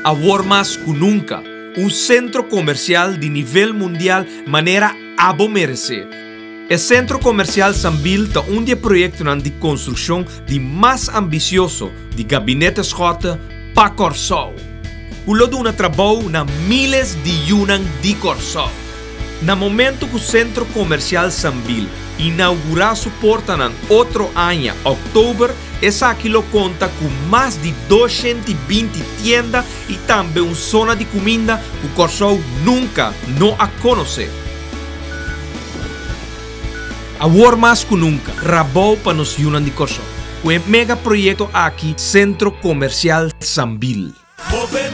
Awor mas ku nunka, un sentro komersial di nivel mundial manera abo meresé. E Sentro Komersial Sambil ta un di e proyektonan di konstrukshon di mas ambisioso di Gabinete Schotte pa Kòrsou, ku lo duna trabou na míles di yunan di Kòrsou. Na momento ku Sentro Komersial Sambil inaugurá su portanan otro aña òktober, esaki lo konta ku mas di 220 tienda i tambe un zona di kuminda ku Kòrsou nunka no a konosé. Awor mas ku nunka, trabou pa nos yunan di Kòrsou ku e mega proyekto aki Sentro Komersial Sambil. Move.